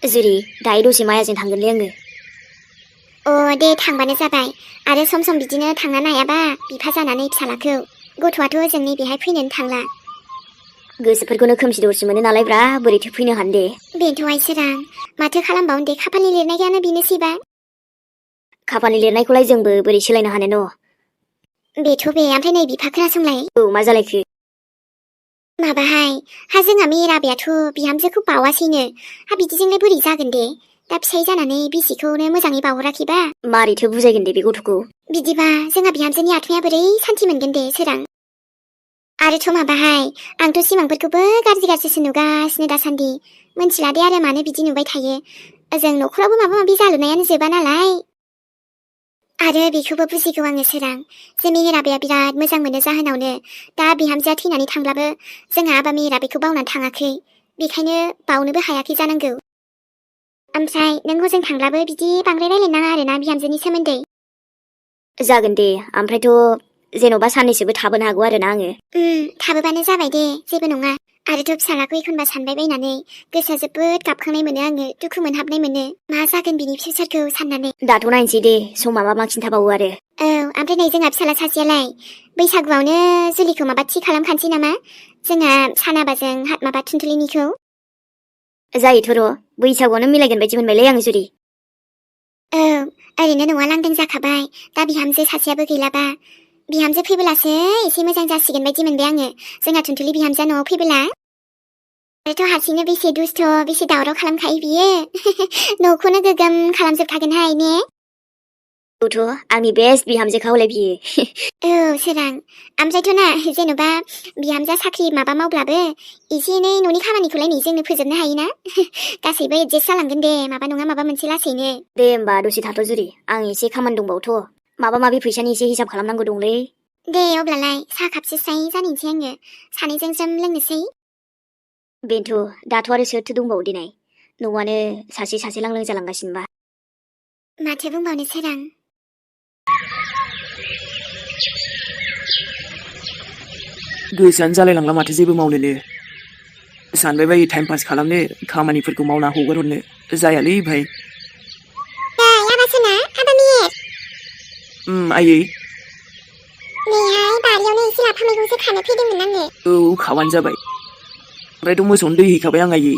जुरि दायो दसे मायाजों थांगोनलै आङो। दे थांबानो जाबाय आरो सम सम बिदिनो थांना नायाबा बिफा जानानै फिसालाखौ गथ'आथ' जोंनि बेहाय फैनोनो थांला। गोसोफोरखौनो खोमसि दरसि मोनो नालायब्रा बोरैथो फैनो हानो दे। बेनोथ'हाय सोरां माथो खालामबावनो दे खाफालनि लिरनायानो बेनोसैबा। खाफालनि लिरनायखौलाय जोंबो बोरै सोलायनो हानो न'। बेथ' बे ओमफ्राय नै बिफा खोनासंलाय। मा जालायखो? माबाहाय जोंहा मेराबायाथ' बिहामजोखौ बावासैनो बिदिजोंलाय बोरै जागोन दे। दा फिसाय जानानै बिसिखौनो मोजाङै बावहराखैबा मारैथो बुजायगोन दे बे गथ'खौ। बिदिबा जोंहा बिहामजोनि आत्माया बोरै सान्थि मोनगोन दे सोरां। आरोथ' माबाहाय आंथ' सिमांफोरखौबो गाज्रिसो नुगासिनो दासान्दि। मोनथिला दे आरो मानो बिदि नुबाय थायो। जों न'खरावबो माबा माबि जालुनायानो जोबा नालाय। आरो बेखौबो बुजिगौ आङो सोरां। जे मेहेराबाया बिराद मोजां मोनो जाहोनावनो दा बिहामजोआ थैनानै थांब्लाबो जोंहा आबा मेहेराबाखौ बावनानै थाङाखै। बेखायनो बावनोबो हायाखै जानांगौ। ओमफ्राय नों हजों थांब्लाबो बिदि बांद्राय रायलायनाङा आरोना बिहामजोनि सोमोन्दै। जागोन दे ओमफ्रायथ' जेन'बा साननैसोबो थाबोनो हागौ आरोना आङो। थाबोबानो जाबाय दे जेबो नङा। आरोथ' फिसालाखौ एखनबा सानबाय बायनानै गोसोआ जोबोद गाबखांनाय मोनो आङो दुखु मोनहाबनाय मोनो मा जागोन बिनि फिउचारखौ साननानै। दाथ' नायनोसै दे समा मा खिन्थाबावो आरो। ओमफ्राय नै जोंहा फिसाला सासेयालाय बैसागुआवनो जुलिखौ माबा थि खालामखानोसै नामा जोंहा सानाबाजों माबा थुनथुलिनिखौ। जायोथ' र' बैसागुआवनो मिलायगोन बायदि मोनबायलै आङो जुरि। ओरैनो न'आ लांदों जाखाबाय दा बिहामजो सासेयाबो गैलाबा बिहामजो फैबोलासो एसे मोजां जासिगोन बायदि मोनबाय आङो जोंहा थुनथुलि बिहामजोआ न'आव फैबोला। आरोथ' हारसिंनो बेसे दुस्थ' बेसे दावराव खालामखायो बियो न'खौनो गोगोम खालामजोबखागोनहाय ने। आंनि बेस्ट बिहामजोखा हले बियो। सोरां ओमफ्रायथ' ना जेन'बा बिहामजोआ साख्रि माबा मावब्लाबो एसे एनै न'नि खामानिखौलाय नै जोंनो फोजोबनो हायोना गासैबो एडजास्ट जालांगोन दे माबा नङा माबा मोनसे लासैनो। दे होमबा दसे थाथ' जुरि आं एसे खामानि दंबावोथ' माबा माबि फैसानि एसे हिसाब खालामनांगौ दंलै। दे अब्लालाय साहा कापसे स्राय जानोसै आङो सानैजों ज्रोम लोंनोसै। बेनोथ' दाथ' आरो सोरथो दंबावो देनाय न'आनो सासे लांलों जालांगासिनोबा। माथो बुंबावनो सोरां। गोसोआनो जालायलांला माथो जेबो मावनोनो। सानबाय बायो टाइम पास खालामनो खामानिफोरखौ मावना हगारहरनो जायालै भाइ। आयै नैहाय बारियावनो एसे लाफा मैगंसो खानो फैदोंमोन आङो। खाबानो जाबाय ओमफ्रायथ' मोसौनो दै हैखाबाय आं आयै।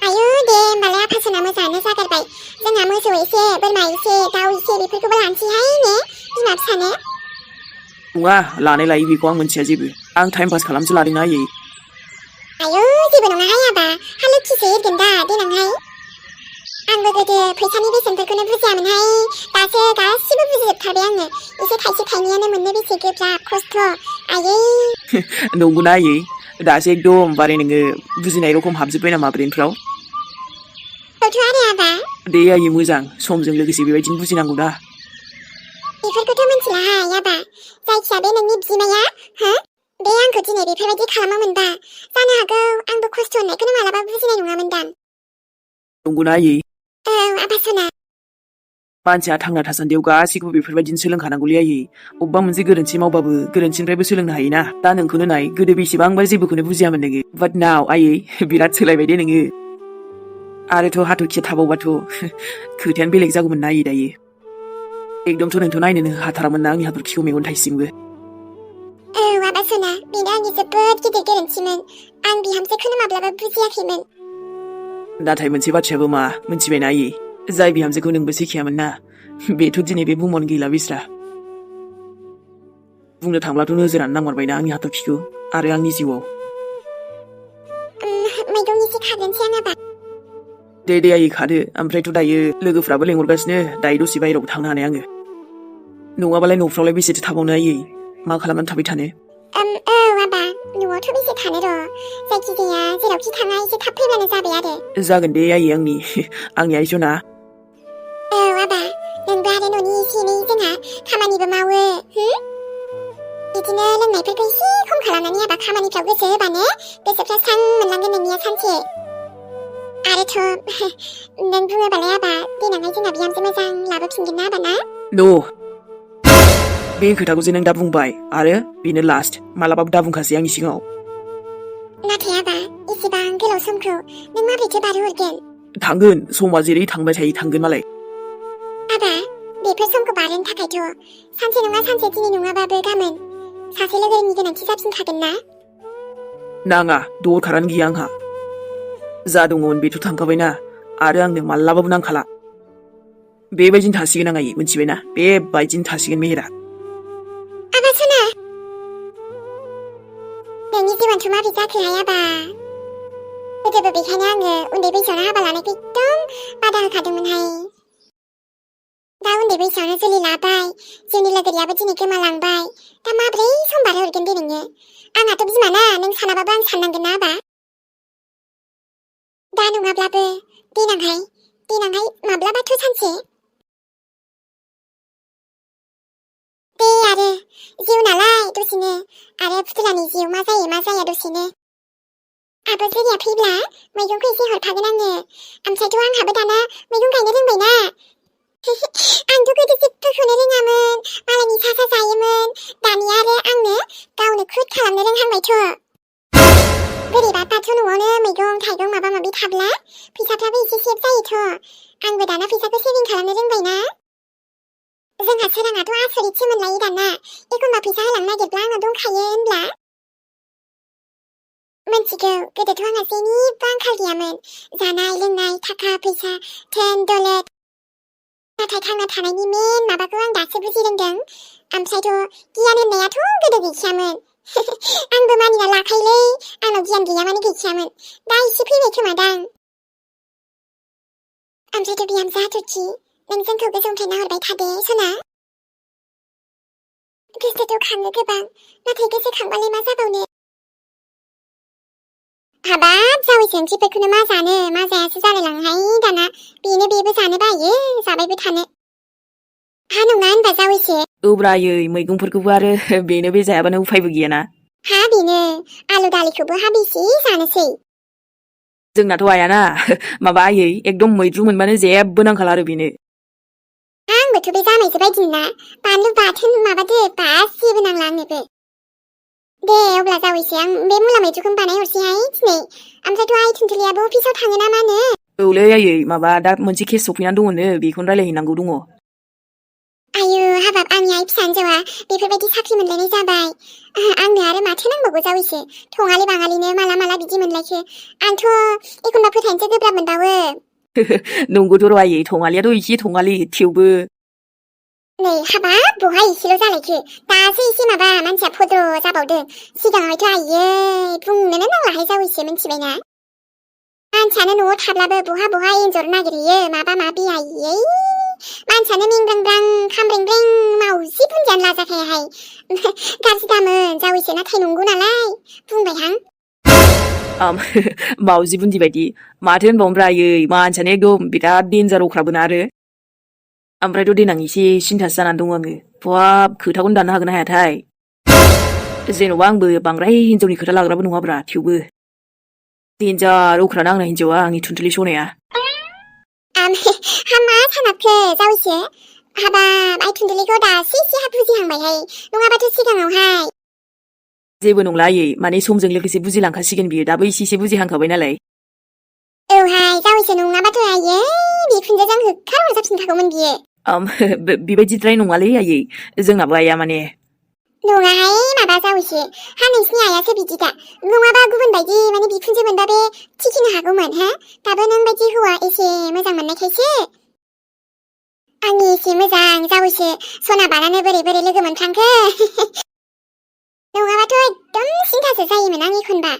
आयौ दे होमबालाय आफासोना मोजाङानो जागारबाय जोंहा मोसौ एसे बोरमा एसे दाउ एसे बेफोरखौबो लानोसैहाय ने बिमा फिसानो। नङा लानाय लायै बेखौ आं मोनथिया जेबो आं टाइम पास खालामसो लादोंना आयै। आयौ जेबो नङाहाय आबा हा लोखिसो एरगोन दा देनांहाय। आंबो गोदो फैसानि बेसेनफोरखौनो बुजियामोनहाय दासो गासिबो बुजिजोबथारबाय आङो। एसे थाइसे थाइनैयानो मोननो बेसे गोब्राब खस्थ' आयै। नंगौना आयै दासो एकदम बारे नोङो बुजिनाय रखम हाबजोब्बाय नामा ब्रेनफ्राव। आरो आबा दे आयै मोजां समजों लोगोसे बेबायदिनो बुजिनांगौ ना। बेफोरखौथ' मिथिलाहाय आबा जायखिया बे नोंनि बिमाया बे आंखौ दिनै बेफोरबायदि खालामामोनबा जानो हागौ आंबो खस्थ' होननायखौनो मालाबा बुजिनाय नङामोनदां। नंगौना आयै? आबा सना। मानसिया थांना थासान्दियाव गासैखौबो बेफोरबायदिनो सोलोंखानांगौलै आयै। अबेबा मोनसे गोरोन्थि मावबाबो गोरोन्थिनिफ्रायबो सोलोंनो हायोना। दा नोंखौनो नाय गोदो बेसेबांबा जेबोखौनो बुजियामोन नोङो बाट नाव आयै बिराद सोलायबाय दे नोङो। आरोथ' हाथरखिया थाबावबाथ' खोथायानो बेलेग जागौमोन ना आयै दायो। एकदमथ' नोंथ' नायनोनो हाथारामोन ना आंनि हाथरखिखौ मेगन थाइसेजोंबो। आबा सना बेनो आंनि जोबोद गिदिर गोरोन्थिमोन आं बिहामजोखौनो माब्लाबा बुजियाखैमोन। नाथाय मोनसे बाथ्रायाबो मा मोनथिबायना आयै जाय बिहामजोखौ नोंबो सैखायामोन ना बेथ' दिनै बे बुहुमावनो गैला बिस्रा। बुंनो थांब्लाथ' नोजोरानो नांमारबायना आंनि हाथरखिखौ आरो आंनि जिउआव। मैगं एसे खाग्रोनोसै आं आबा। दे आयै खादो ओमफ्रायथ' दायो लोगोफ्राबो लेंहरगासिनो दायो दसे बायहेरायाव थांनो हानाय आङो। नङाबालाय न'फ्रावलाय बेसेथो थाबावनो आयै मा खालामनानै थाबाय थानो। आबा न'आवथ' बेसे थानो र' जायखिजाया जेरावखि थाङा एसे थाब फैब्लानो जाबाय आरो। जागोन दे आयै आंनि आइजना। आबा नोंबो आरो न'नि एसे एनै जोंहा खामानिबो मावो बिदिनो लोंनायफोरखौ एसे खम खालामनानै आबा खामानिफ्राव गोसो होबानो गोसोफ्रा स्रां मोनलांगोन नोंनिया सानसे। आरोथ' नों बुङोबालाय आबा देनांहाय जोंना बिहामजो मोजां लाबोफिनगोन ना आबा ना? बे खोथाखौ जे नों दा बुंबाय आरो बेनो लास्ट मालाबाबो दा बुंखासै आंनि सिगाङाव। नाथाय आबा एसेबां गोलाव समखौ नों माबोरैथो बारहोहरगोन? 당근, 소마질이 당바자이 당근 말래. 아바, बेफोर समखौ बारहोनो थाखायथ' सानसे नङा सानसे दिनै नङाबाबो गाबोन सासे लोगोनि गोनांथि जाफिनखागोन ना? 나가, 너 가라는 기양하. 자동은 बेथ' थांखाबायना आरो आंनो मालाबाबो नांखाला. बेबायदिनो थासिगोन आं आयै मोनथिबायना? बेबायदिनो थासिगोन मेहेरा. आबा सना, नोंनि जिबनखौ माबोरै जाखोहाय आबा? गोदोबो बेखायनो आङो उन्दै बैसोआवनो हाबा लानायखौ एकदम बादा होखादोंमोनहाय। दा उन्दै बैसोआवनो जुलि लाबाय, जोंनि लोगोरियाबो दिनै गोमालांबाय। दा माब्रै सम बारहोहरगोन दे नोङो? आंहाथ' बिमाना, नों सानाबाबो आं साननांगोन ना आबा? दा नङाब्लाबो देनांहाय माब्लाबाथ' सानसे। दे आरो जिउ नालाय दसेनो, आरो फुथुलानि जिउ मा जायो मा जाया दसेनो। आबो जुलिया फैब्ला मैगंखौ एसे हरफागोन आङो। ओमफ्रायथ' आंहाबो दाना मैगं गायनो रोंबायना। आंथ' गोदो जेबोखौनो रोङामोन, मालायनि सा जायोमोन। दानिया आरो आंनो गावनो खुद खालामनो रोंहांबायथ'। बोरैबाबाथ' न'आवनो मैगं थाइगं माबा माबि थाब्ला फैसाफ्राबो एसे सेभ जायोथ'। आंबो दाना फैसाखौ सेभिं खालामनो रोंबायना। जोंहा सोराङाथ' आसरितसो मोनलायो दाना। एखनबा फैसा होलांनो नागिरब्ला आंनाव दंखायो होनब्ला। मोनथिगौ, गोदोथ' आंहा जेनिबो आंखाल गैयामोन। जानाय लोंनाय, थाखा फैसा, धोन दौलत। नाथाय थांना थानायनि मेन माबाखौ आं दासो बुजिरोंदों। ओमफ्रायथ' गियान होननायाथ' गोदो गैखायामोन। आंबो मानिना लाखायोलै, आंनाव गियान गैया माने गैखायामोन। दा एसे फैबाय खोमादां। ओमफ्रायथ' बिहामजो हाथरखि, नों जोंखौ गोजौनिफ्राय नाहरबाय थादे सना। गोसोथ' खाङो गोबां, नाथाय गोसोखांबालाय मा जाबावनो। हाबाब, जावैसो ओंख्रिफोरखौनो मा जानो मा जायासो जालायलाङोहाय दाना। बेबो जानो बायो, जाबायबो थानो। हा नङा होनबा जावैसो? औब्रायै मैगंफोरखौबो आरो बेनो बे जायाबानो उफायबो गैयाना। हा बेनो, आलु दालिखौबो हा बेसे जानोसै। जोंनाथ' आयाना माबा आयै एकदम मैद्रु मोनबानो जेबो नांखाला आरो बेनो। आंबोथ' बे जामायजो बायदिनो ना, बानलु बाथोन माबादो गासिबो नांला आंनोबो। दे अब्ला जावैसो, आं बे मुला मैद्रुखौनो बानायहरसैहाय दिनै। ओमफ्रायथ' आइ थुनथुलियाबो अफिसाव थाङो ना मा होनो? औलै आयै, माबा दा मोनसे केस सफैनानै दङनो, बेखौनो रायलायहैनांगौ दङ। आयु हाबाब, आंनि आइ फिसाजोआ बेफोरबायदि साख्रि मोनलायनाय जाबाय। आंनो आरो माथो नांबावगौ जावैसो? थङालि बाङालिनो माला बिदि मोनलायखो? आंथ' एखनबा फोथायनोसो गोब्राब मोनबावो। नंगौथ' र' आयै, थङालियाथ' एसे थङालि, थेवबो। नै हाबाब, बहा एसेल' जालायखो? दासो एसे माबा मानसिया फद्र जाबावदों। सिगाङावथ' आयै बुंनोनो नांलाहाय जावैसो, मिन्थिबायना? मानसियानो न'आव थाब्लाबो बहा एन्जर नागिरहैयो माबा माबि आयै। मानसियानो मिंग्रांग्रां खामब्रेंब्रें मावजि बुन्दियानो लाजाखायाहाय। गाज्रि दामोन जावैसो, नाथाय नंगौ नालाय बुंबायहां। मावजि बुन्दि बायदि माथो होनबावनोब्रा आयै, मानसियानो एकदम बिराद देन्जार अख्राबोना आरो। ओमफ्रायथ' देनां एसे सिन्थासो जानानै दं आङो। बाब, खोथाखौनो दाननो हागोन ना हायाथाय? जेन'बा आंबो बांद्राय हिनजावनि खोथा लाग्राबो नङाब्रा, थेवबो देन्जार अख्राना आंना हिनजावा, आंनि थुनथुलि सनाया। मा सानाखो जावैसो? हाबाब, आइ थुनथुलिखौ दासो एसे बुजिहांबायहाय, नङाबाथ' सिगाङावहाय। जेबो नंला आयै, माने समजों लोगोसे बुजिलांखासिगोन बियो, दाबो एसे बुजिहांखाबाय नालाय। औहाय जावैसो, नङाबाथ' आयै बिखुनजोजों होखार हरजाबफिनखागौमोन बियो। बेबायदिद्राय नङालै आयै, जोंनाबो आइया माने। नङाहाय माबा जावैसो, हा नोंसिनि आइयासो बिदि दा। नङाबा गुबुन बायदि माने बिखुनजो मोनबा बे थिखिनो हागौमोन हा। दाबो नों बायदि हौवा एसे मोजां मोननायखायसो। आंनि एसे मोजां जावैसो, सना बानानो बोरै लोगो मोनफ्लांखो। नङाबाथ' एकदम सिन्थासो जायोमोन आं एखनबा।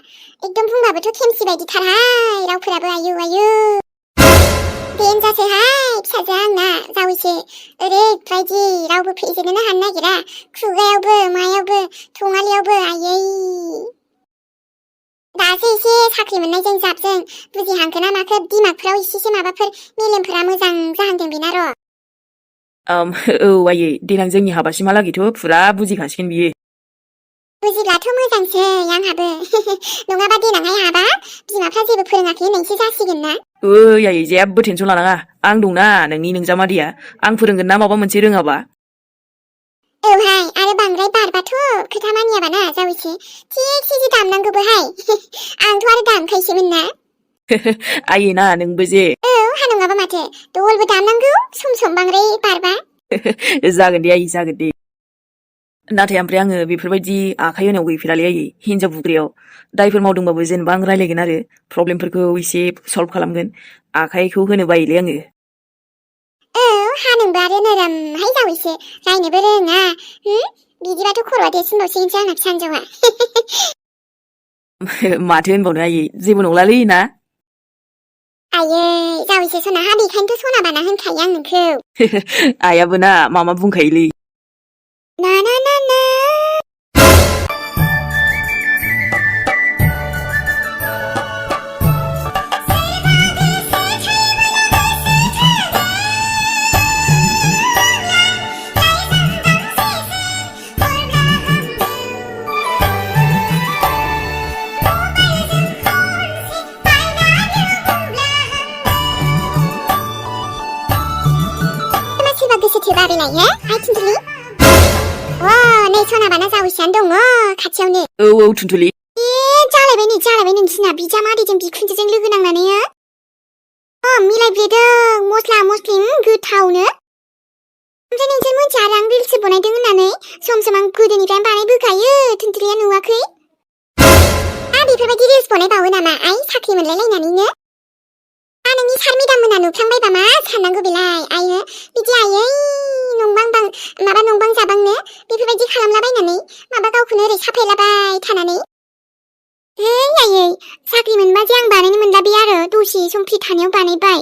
एकदम बुंबाबोथ' खेमसि बायदिथारहाय रावफोराबो, आयु। देनजारसोहाय फिसाजोआ आंना जावैसो, ओरैबायदि रावबो फेजेननोनो हानो नागिरा। खुगायावबो मायावबो थङालियावबो आयै। दासो एसे साख्रि मोननायजों जाबजों बुजिहांखो ना माखो, दिमागफोराव एसेसो माबाफोर मेलेमफोरा मोजां जाहांदों बेना र'। औ आयै, देनां जोंनि हाबासिमहालागैथ' फुरा बुजिखासिगोन बियो। बुजिब्लाथ' मोजांसै आंहाबो। नङाबा देनांहाय हाबा बिमाफ्रा जेबो फोरोङाखै होननायसो जासिगोन ना। ओइ आयै, जेबो टेनसन लानाङा, आं दंना, नोंनि नोंजामादैया। आं फोरोंगोन ना माबा मोनसे रोङाबा। औहाय, आरो बांद्राय बारबाथ' खोथा मानियाबाना जावैसो, थिगसे दामनांगौबोहाय। आंथ' आरो दामखायोसोमोन ना। आयै ना नोंबो जे हा नङाबा माथो दलबो दामनांगौ सम सम बांद्राय बारबा जागोन दे आयै जागोन दे नाथाय ओमफ्राय आङो बेफोरबायदि आखाइ होनायाव गैफेरालै आयै हिनजाव बुग्रायाव दायफोर मावदोंबाबो जेनेबा आं रायलायगोन आरो प्रब्लेमफोरखौ एसे सल्भ खालामगोन आखाइखौ होनो बायोलै आङो हा नोंबो आरो नोरोमहाय जावैसो रायनोबो रोङा बिदिबाथ' खर'आ देरसिनबावसिगोनसो आंना फिसा हिनजावा माथो होनबावनो आयै जेबो नंलालै ना आयै जावैसो सना हा बेखायनोथ' सना बाना होनखायो आं नोंखौ आयाबो ना मा बुंखायोलै ना ना ना ना बाबेलाय हे हाय थुनथुलि नै सना बाना जावैसोआनो दङ खाथियावनो औ थुनथुलि जालायबाय नोंसिना बिजामादैजों बिखुनजोजों लोगो नांनानै मिलायब्रेदों मस्ला मस्लि गोथावनो ओमफ्राय नोंसोर मोनथिया आरो आं रिल्स बनायदों होननानै सम सम आं गोदोनिफ्रायनो बानायबोखायो थुनथुलिया नुवाखै बेफोरबायदि रिल्स बनायबावो नामा आइ साख्रि मोनलायलायनानैनो नोंनि सार मेदाम मोना नुफ्लांबायबा मा साननांगौ बेलाय आइयो बिदि आयै नंबां जाबांनो बेफोरबायदि खालामलाबायनानै माबा गावखौनो ओरै साफायलाबाय थानानै आयै साख्रि मोनबा जे आं बानायनो मोनला बे आरो दसे सम फ्रि थानायाव बानायबाय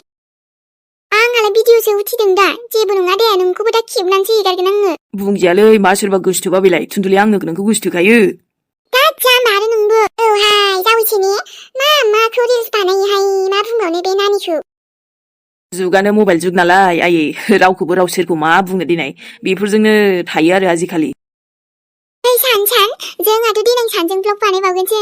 आंहालाय भिडिअसो उथिदों दा जेबो नङा दे नोंखौबो दा खेबनानैसो हेगारगोन आङो बुंजायालै मा सोरबा गोसोथोबा बेलाय थुनथुलि आंनो नोंखौ गोसोथोखायो गाज्जा मारो नोंबो हाय जावैसो ने माखौ रिल्स बानायोहाय मा बुंबावनो बे नानिखौ जुगानो मबाइल जुग नालाय आयै रावखौबो राव सोरखौ मा बुंनो देनाय बेफोरजोंनो थायो आरो आजिखालि सान जोंहाथ' देनां सानजों ब्लग बानायबावगोनसो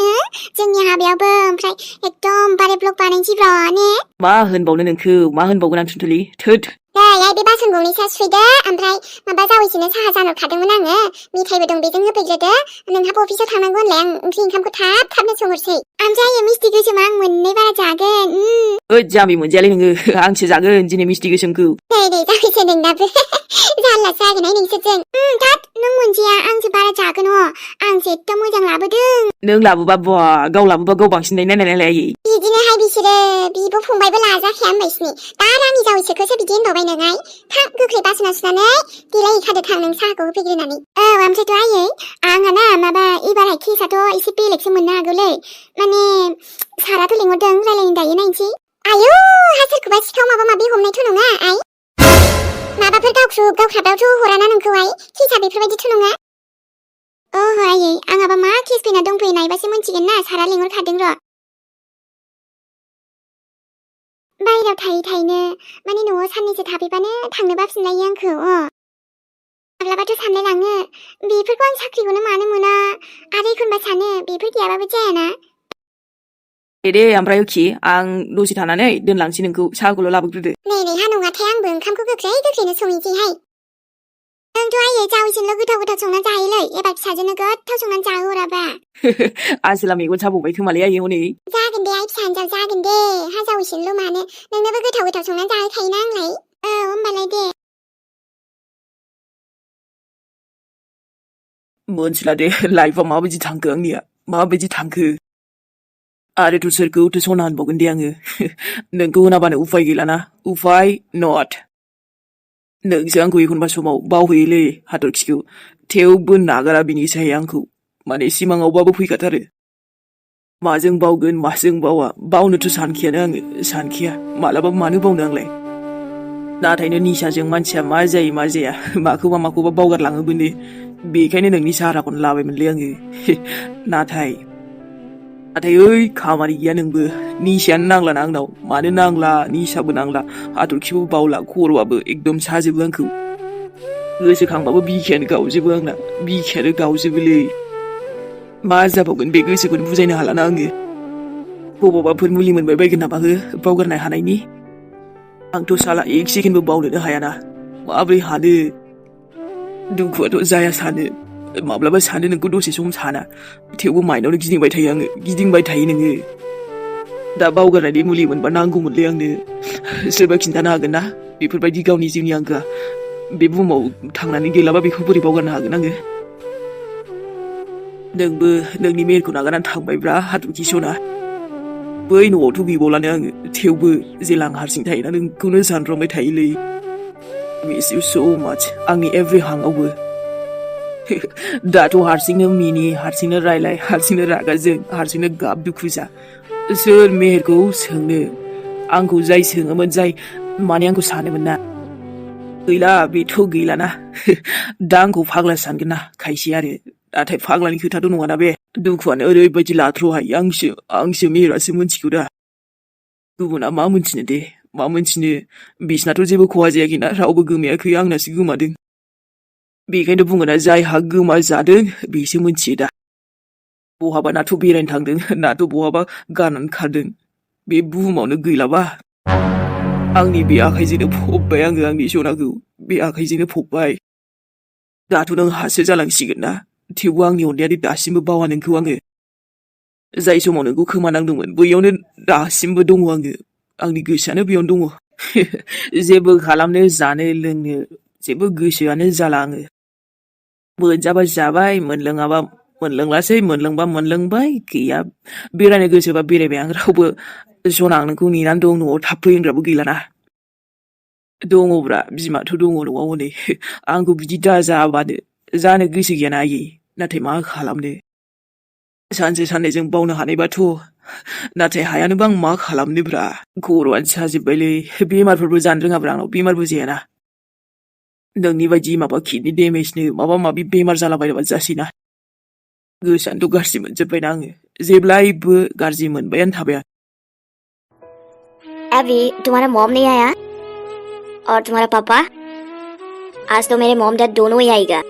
जोंनि हाबायावबो ओमफ्राय एकदम बारे ब्लग बानायनोसैब्रा ने मा होनबावनो नोंखौ मा होनबावगोन आं थुनथुलि थोद आइ बे बासन गंनैसोआ सुफैदो ओमफ्राय माबा जावैसोनो साहा जानहरखादोंमोन आङो मेथाइबो दं बेजों होफैग्रोदो नोंहाबो अफिसाव थांनांगौ होनलाय आं ओंख्रि ओंखामखौ थाबनो संहरसै ओमफ्राय मिस्टि गोसोम आं मोननै बारा जागोन जाम्बि मोनजायालै नोङो आंसो जागोन दिनै मिस्टि गोसोमखौ नै जावैसो नोंनाबो जारलासो जागोनहाय नोंसोरजों तात नों मोनजाया आंसो बारा जागोन आंसो एकदम मोजां लाबोदों नों लाबोबा बा गाव लाबोबा गाव बांसिन नायनाय आयै बिदिनोहाय बिसोरो बिब' फंबायबो लाजाखाया होनबायसिनि दा रानि जावैसोखौसो बिदि होनबावबाय नोंहाय थाब गोख्रै बासना सुनानै देलायहैखादो थां नों साहाखौ होफैग्रोनानै ओमफ्रायथ' आयै आंहा ना माबा एबारहाय केसआथ' एसे बेलेगसो मोननो हागौलै माने साराथ' लिंहरदों रायलायनो दायो नायनोसै आयौ हा सोरखौबा सिखाव माबा माबि हमनायथ' नङा आइ माबाफोर गावख्राबावथ' हराना नोंखौहाय केसआ बेफोरबायदिथ' नङा आयै आंहाबा मा केस फैना दंफैयो नायबासो मिन्थिगोन ना सारा लिंहरखादों र' बायहेरायाव थायैनो माने न'आव साननैसो थाफैबानो थांनो बाफिनलायो आंखौ माब्लाबाथ' सानलायलाङो बेफोरखौ आं साख्रिखौनो मानो मोना आरो एखनबा सानो बेफोर गैयाबाबो जायाना दे ओमफ्राय आं दसे थानानै दोनलांसै नोंखौ साहाखौल' लाबोग्रोदो नै हा नङाथाय आंबो ओंखामखौ गोख्रैनो संहैसैहाय नोंथ' आयै जावैसोनोल' गोथाव संनानै जाहोलै एबार फिसाजोनो गोथाव संनानै जाहोहराबा आसोला मेगन साबावबाय खोमालै आयै हनै जागोन दे आइ फिसा हिनजाव जागोन दे हा जावैसोनोल' मानो नोंनोबो गोथाव संनानै जाहोखायोना आंलाय होमबालाय दे मोनथिला दे लाइफआ माबायदि थांखो आंनिया माबायदि थांखो आरोथ' सोरखौथो सना होनबावगोन दे आङो नोंखौ होनाबानो उफाय गैलाना उफाय नट नोंसो आंखौ एखनबा समाव बावहैयोलै हाथरखिखौ थेवबो नागारा बिनि साय आंखौ माने सिमाङावबाबो फैखाथारो माजों बावगोन माजों बावा बावनोथ' सानखियानो आङो सानखिया मालाबा मानो बावनो आंलाय नाथायनो निसाजों मानसिया मा जायो मा जाया माखौबा बावगारलाङोबो ने बेखायनो नोंनि साहाराखौनो लाबायमोनलै आङो नाथाय ओइ खामानि गैया नोंबो निसायानो नांलाना आंनाव मानो नांला निसाबो नांला हाथरखिबो बावला खर'आबो एकदम साजोबो आंखौ गोसोखांबाबो बिखायानो गावजोबोलै मा जाबावगोन बे गोसोखौनो बुजायनो हालाना आङो बबावबाफोर मुलि मोनबाय बायगोन नामा बावगारनो हानायनि आंथ' साला एक सेकेन्डबो बावनोनो हायाना माब्रै हानो दुखुआथ' जाया सानो माब्लाबा सानो नोंखौ दसे सम साना थेवबो माइनावनो गिदिंबाय थायो आङो गिदिंबाय थायो नोङो दा बावगारनायनि मुलि मोनबा नांगौमोनलै आंनो सोरबा खिन्थानो हागोन ना बेफोरबायदि गावनि जिउनि आंगोआ बे बुहुमाव थांनानै गैलाबा बेखौ बोरै बावगारनो हागोन आङो नोंबो नोंनि मेहेरखौ नागारनानै थांबायब्रा हाथरखि सना बै न'आवथ' गैबावलानो आङो थेवबो जेला आं हारसिं थायोना नोंखौनो सानफ्रांबाय थायोलै मिस इउ सो माच आंनि एभ्रि हांआवबो दाथ' हारसिंनो मिनि हारसिंनो रायलाय हारसिंनो रागा जों हारसिंनो गाब दुखु जा सोर मेहेरखौ सोंनो आंखौ जाय सोङोमोन जाय माने आंखौ सानोमोन ना गैला बेथ' गैलाना दा आंखौ फाग्ला सानगोन ना खायसे आरो नाथाय फाग्लानि खोथाथ' नङाना बे दुखुआनो ओरैबायदि लाथ्र'हाय आंसो मेहेरासो मिथिगौ दा गुबुना मा मोनथिनो दे मा मोनथिनो बिसनाथ' जेबो खहा जायाखैना रावबो गोमायाखै आंनासो गोमादों बेखायनो बुङोना जायहा गोमाजादों बेसो मिथियो दा बहाबा नाथ' बेरायनो थांदों नाथ' बहाबा गारनानै खारदों बे बुहुमावनो गैलाबा आंनि बे आखाइजोंनो फबबाय आङो आंनि सनाखौ बे आखाइजोंनो फबबाय दाथ' नों हासो जालांसिगोन ना थेवबो आंनि अननायानो दासिमबो बावा नोंखौ आङो जाय समाव नोंखौ खोमानांदोंमोन बैयावनो दासिमबो दङ आङो आंनि गोसोआनो बेयावनो दङ जेबो खालामनो जानो लोंनो जेबो गोसोआनो जाला आङो मोनजाबा जाबाय मोनलोङाबा मोनलोंलासै मोनलोंबा मोनलोंबाय गैया बेरायनो गोसोबा बेरायबाय आं रावबो सना आं नोंखौ नेनानै दं न'आव थाब फै होनग्राबो गैलाना दङब्रा बिमाथ' दङ न'आव हनै आंखौ बिदि दाजाबानो जानो गोसो गैयाना आयै नाथाय मा खालामनो सानसे साननैजों बावनो हानायबाथ' नाथाय हायानोबा आं मा खालामनोब्रा खर'आनो साजोब्बायलै बेमारफोरबो जानो रोङाब्रा आंनाव बेमारबो जायाना नोंनि बायदि माबा किडनि डेमेजनो माबा माबि बेमार जालाबायबा जासैना गोसोआनोथ' गाज्रि मोनजोब्बायना आङो जेब्लायबो गाज्रि मोनबायानो थाबाय आं अभी तुम्हारा मॉम नहीं आया और तुम्हारा पापा आज तो मेरे मॉम डैड दोनों ही आएगा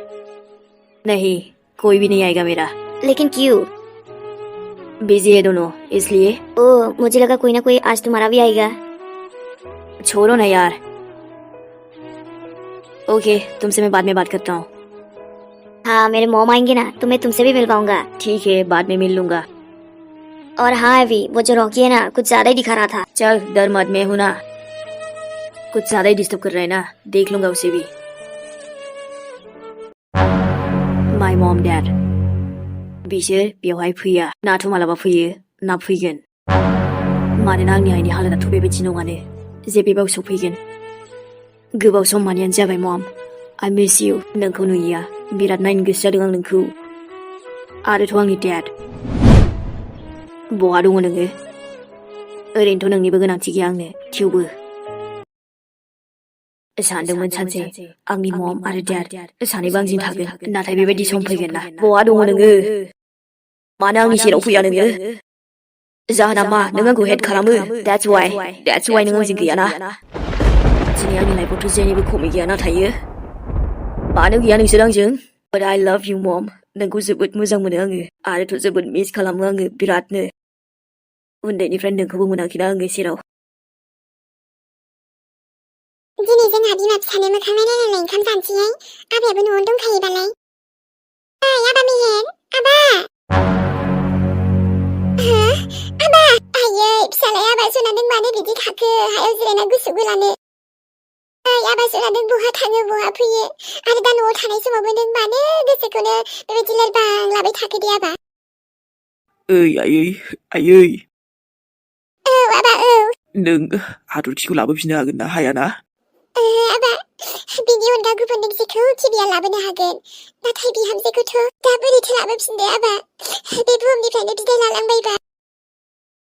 नहीं कोई भी नहीं आएगा मेरा लेकिन क्यों बिजी है दोनों इसलिए ओ मुझे लगा कोई ना कोई आज तुम्हारा भी आएगा छोड़ो ना यार ओके तुमसे मैं बाद में बात करता हूँ हाँ मेरे मॉम आएंगे ना तो मैं तुमसे भी मिल पाऊंगा ठीक है बाद में मिल लूंगा और हाँ अभी वो जो रॉकी है ना कुछ ज्यादा ही दिखा रहा था चल डर मत मैं हूं ना कुछ ज्यादा ही डिस्टर्ब कर रहा है ना देख लूंगा उसे भी माय मॉम डैड बिसोर बेवहाय फैया नाथ' मालाबा फैयो ना फैगोन मानोना आंनि आइनि हालोदाथ' बेबायदि नङानो जे बेबाव सफैगोन गोबाव सम मानियानो जाबाय मम आइ मिस इउ नोंखौ नुयिया बिराद नायनो गोसो जादों आं नोंखौ आरोथ' आंनि डेड बहा दङ नोङो ओरैनोथ' नोंनिबो गोनांथि गैया आंनो थेवबो सानदोंमोन सानसे आंनि मम आरो डेड सानैबो आंजों थागोन नाथाय बेबायदि सम फैगोन ना बहा दङ नोङो मानो आंनि सेराव फैया नोङो जाहोना मा नों आंखौ हेट खालामो that's why नों आंजों गैयाना दिनै आंनि लाइफआवथ' जेनिबो खमै गैया नाथायो मानो गैया नोंसोर आंजों but I love you mom नोंखौ जोबोद मोजां मोनो आङो आरोथ' जोबोद मिस खालामो आङो बिरादनो उन्दैनिफ्राय नोंखौबो मोनाखैना आङो सेराव दिनै जोंहा बिमा फिसानो मोखां नायलायनानै ओंखाम जानोसैहाय आबायाबो न'आवनो दंखायोबालाय ओइ आबा मेहेर आबा आबा आयै फिसालाय आबा सनादों मानो बिदि थाखो हायाव जिरायना गुसु गुलानो ओइ आबा सनादों बहा थाङो बहा फैयो आरो दा न'आव थानाय समावबो नों मानो गोसोखौनो बेबायदि लोरबां लाबाय थाखो दे आबा ओइ आयै औ आबा औ नों हाथरखिखौ लाबोफिननो हागोन ना हायाना आबा बिनि अनगा गुबुन नों जेखौ टिभिया लाबोनो हागोन नाथाय बिहामजोखौथ' दा बोरैथो लाबोफिनदो आबा बे बुहुमनिफ्रायनो बिदाय लालांबायबा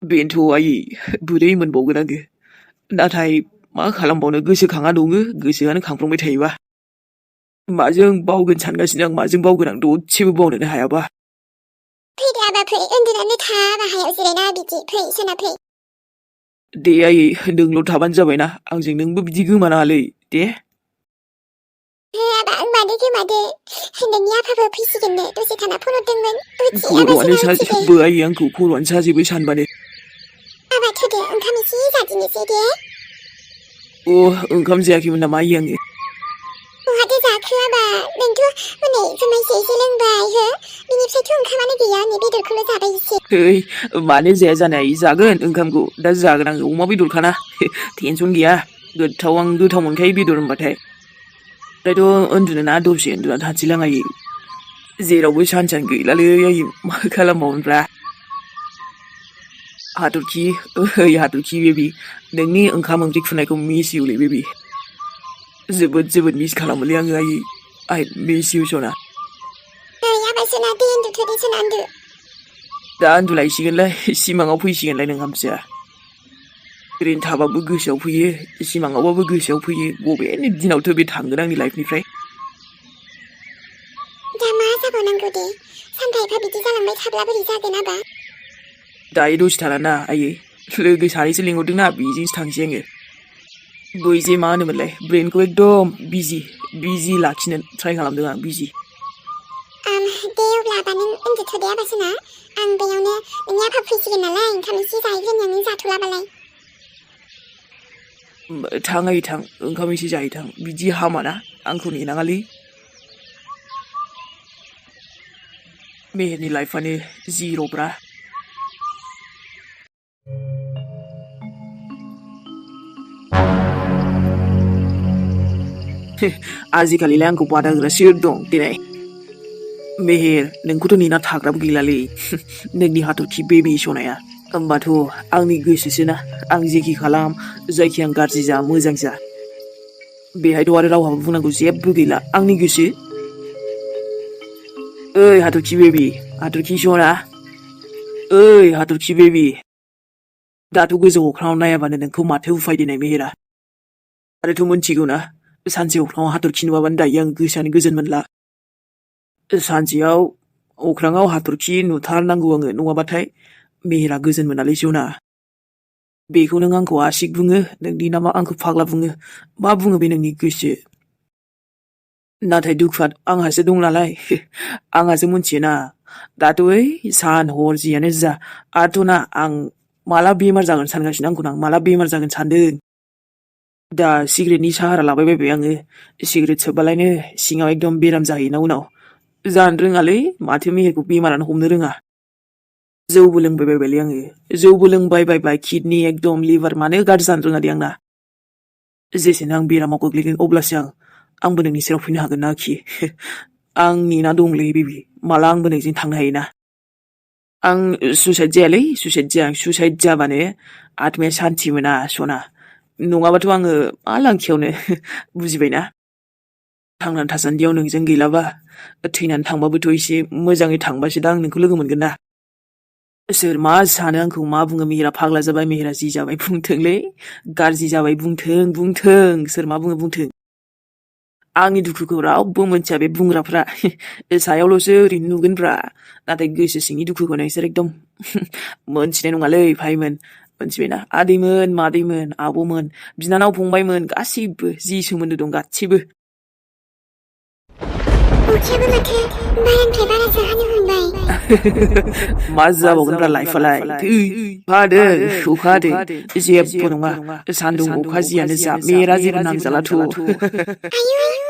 बेनोथ' आयै बोरै मोनबावगोन आङो नाथाय मा खालामबावनो गोसोखाङा दङो गोसोआनो खांफ्लांबाय थायोबा माजों बावगोन सानगासिनो आं माजों बावगोन आं दसेबो बावनोनो हायाबा फैदो आबा फै उन्दुनानै था आबा हायाव जिरायना बिदि फै सोना फै दे आयै नोंल' थाबानो जाबायना आंजों नोंबो बिदि गोमानाङालै दे आबा आं मानो गोमादो नोंनि आफाबो फैसिगोननो दसे थाना फन हरदोंमोन खर'आनो साजोबो आयै आंखौ खर'आनो साजोबो सानबानो आबा थोदो ओंखाम एसे जादिनोसै दे ओंखाम जायाखैमोन नामा आयै आङो बहाथो जाखो आबा नोंथ' हनै जुमायसो एसे लोंबाय हो बिनिफ्रायथ' ओंखामानो गैया नै बेदरखौल' जाबाय एसे Hei, मानो जाया जानाय जागोन ओंखामखौ दा जागोन आङो अमा बेदरखाना टेनसन गैया गोथाव आं गोथाव मोनखायो बेदर होनबाथाय ओमफ्रायथ' उन्दुनो ना दसे उन्दुना थानोसैलां आयै जेरावबो सानसेयानो गैलालै आयै मा खालामबावनोब्रा हाथरखि ओइ हाथरखि बेबि नोंनि ओंखाम ओंख्रि खुरनायखौ मिस इउलै बेबि जोबोद मिस खालामोलै आङो आयै आइ मिस इउ सना नै आबाय सना दे उन्दुथ'दे सना उन्दु दा उन्दुलायसिगोनलाय सिमाङाव फैसिगोनलाय नों हामजाया ओरैनो थाबाबो गोसोआव फैयो सिमाङावबाबो गोसोआव फैयो बबेनि दिनावथ' बे थांगोन आंनि लाइफनिफ्राय दा मा जाबावनांगौ दे सानफा एफा बिदि जालांबाय थाब्ला बोरै जागोन आबा दायो दसे थाना आयै लोगो सानैसो लिंहरदोंना बेजोंसो थांसै आङो बै जे मा होनोमोनलाय ब्रेनखौ एकदम बिजि लाखिनो ट्राइ खालामदों आं बिजि दे अब्ला आबा नों उन्दुथ'दे आबा सना आं बेयावनो नोंनि आफा फैसिगोन नालाय ओंखाम एसे जाहैग्रोनि नों जाथ'लाबालाय थां आयै थां ओंखाम एसे जाहै थां बिदि हामाना आंखौ नेनाङालै मेहेरनि लाइफआनो जिर'ब्रा आजिखालिलाय आंखौ बादा होग्रा सोर दं देनाय मेहेर नोंखौथ' नेना थाग्राबो गैलालै नोंनि हाथरखि बेबि सनाया होमबाथ' आंनि गोसोसोना आं जेखि खालाम जायखि आं गाज्रि जा मोजां जा बेहायथ' आरो रावहाबो बुंनांगौ जेबो गैला आंनि गोसो ओइ हाथरखि बेबि हाथरखि सना ओइ हाथरखि बेबि दाथ' गोजौ अख्राङाव नायाबानो नोंखौ माथो उफायदेनाय मेहेरा आरोथ' मोनथिगौ ना सानसे अख्राङाव हाथरखि नुवाबानो दायो आं गोसोआनो गोजोन मोनला सानसेयाव अख्राङाव हाथरखि नुथारनांगौ आङो नङाबाथाय मेहेरा गोजोन मोनालै सना बेखौ नों आंखौ आशिक बुङो नोंनि नामा आंखौ फाग्ला बुङो मा बुङो बे नोंनि गोसो नाथाय दुखुआ आंहासो दं नालाय आंहासो मोनथियोना दाथ' ओइ सान हर जियानो जा आरोथ' ना आं माला बेमार जागोन सानगासिनो आंखौनो आं माला बेमार जागोन सानदों दा सिगारेटनि साहारा लाबायबायबाय आङो सिगारेट सोबबालायनो सिङाव एकदम बेराम जाहैयोना उनाव जानो रोङालै माथो मेहेरखौ बेमारानो हमनो रोङा जौबो लोंबायबायलै आङो जौबो लोंबायबाय किडनि एकदम लिभार मानो गाज्रि जानो रोङा दे आंना जेसेनो आं बेरामाव गोग्लैगोन अब्लासो आंबो नोंनि सेराव फैनो हागोन ना आखि आं नेना दंलै बेबि माला आंबो नोंजों थांनो हायोना आं सुइसाइड जायालै सुइसाइड जाया सुइसाइड जाबानो आत्माया सान्थि मोना सना नङाबाथ' आङो मा लांखियावनो बुजिबायना थांनानै थासान्दियाव नोंजों गैलाबा थैनानै थांबाबोथ' एसे मोजाङै थांबासो दा आं नोंखौ लोगो मोनगोन ना सोर मा सानो आंखौ मा बुङो मेहेरा फाग्ला जाबाय मेहेरा जि जाबाय बुंथोंलै गाज्रि जाबाय बुंथों सोर मा बुङो बुंथों आंनि दुखुखौ रावबो मोनथिया बे बुंग्राफ्रा सायावल'सो ओरैनो नुगोनब्रा नाथाय गोसो सिंनि दुखुखौ नोंसोर एकदम मोनथिनाय नङालै भाइमोन मोनथिबायना आदैमोन मादैमोन आब'मोन बिनानाव फंबायमोन गासैबो जि सोमोन्दो दं गासैबो अखायाबो माथो बारानिफ्राय बारासो हानो हमबाय मा जाबावगोनब्रा लाइफआलाय हादों अखा हादों जेबो नङा सान्दुं अखा जियानो जा मेहेरा जेबो नांजालाथ' आयु